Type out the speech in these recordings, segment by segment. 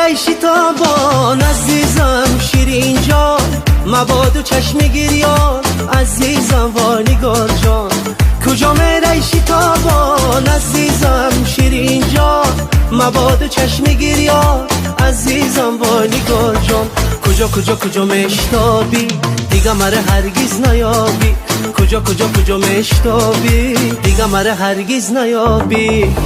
میری شتابان عزیزم شیرین جان، مباد و چشم گریان عزیزم وانگار جان. کجا میری شتابان عزیزم شیرین جان، مباد و چشم گریان عزیزم وانگار جان. کجا کجا کجا مشتابی دیگه مره هرگز نیابی، کجا کجا کجا مشتابی دیگه مره هرگز نیابی.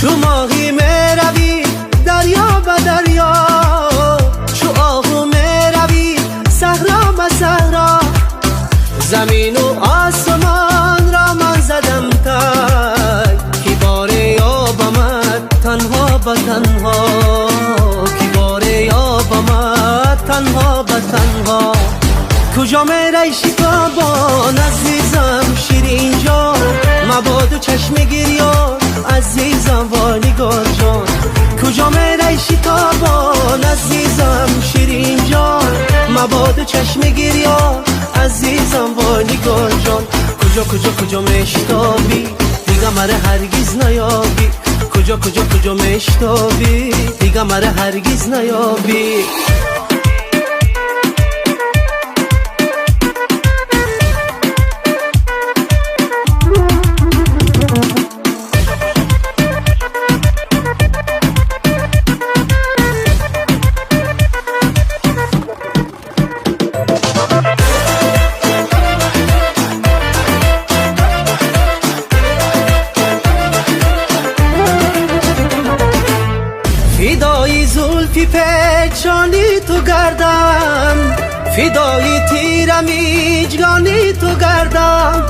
چو ماهی میروی دریا به دریا، چو آهو میروی صحرا به صحرا، زمین و آسمان را من زدم تک، کی باره یابمت تنها به تنها، کی باره یابمت تنها به تنها. کجا میری شتابان عزیزم شیرین جان، مباد و چشم گریان عزیزم وانگار جان. کجا میری شتابان عزیزم شیرین جان، مباد و چشم گریان عزیزم وانگار جان. کجا کجا کجا مشتابی دیگه مره هرگز نیابی، کجا کجا کجا مشتابی دیگه مره هرگز نیابی. فدای زلفی پیچانی تو گردم، فدای تیرم میجگانی تو گردم،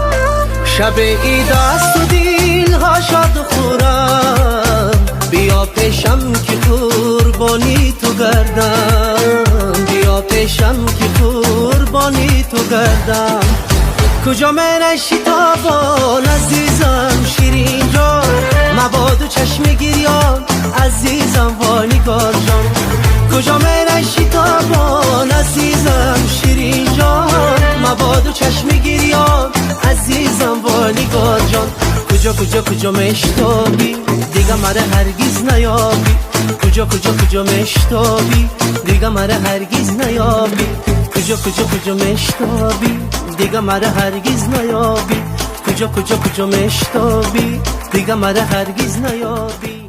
شب عید است و دل ها شاد خورم، بیا پیشم که قربانی تو گردم، بیا پیشم که قربانی تو گردم. کجا میری شتابان عزیزم شیرین جان، مباد و چشم گریان عزیزم وانگار جان. کجا میری شتابان عزیزم شیرین جان، مباد و چشم گریان عزیزم وانگار جان. کجا کجا کجا مشتابی دیگه مره هرگز نیابی، کجا کجا کجا مشتابی دیگه مره هرگز نیابی، کجا کجا کجا مشتابی دیگه مره هرگز نیابی، کجا کجا کجا مشتابی دیگه مره هرگز نیابی.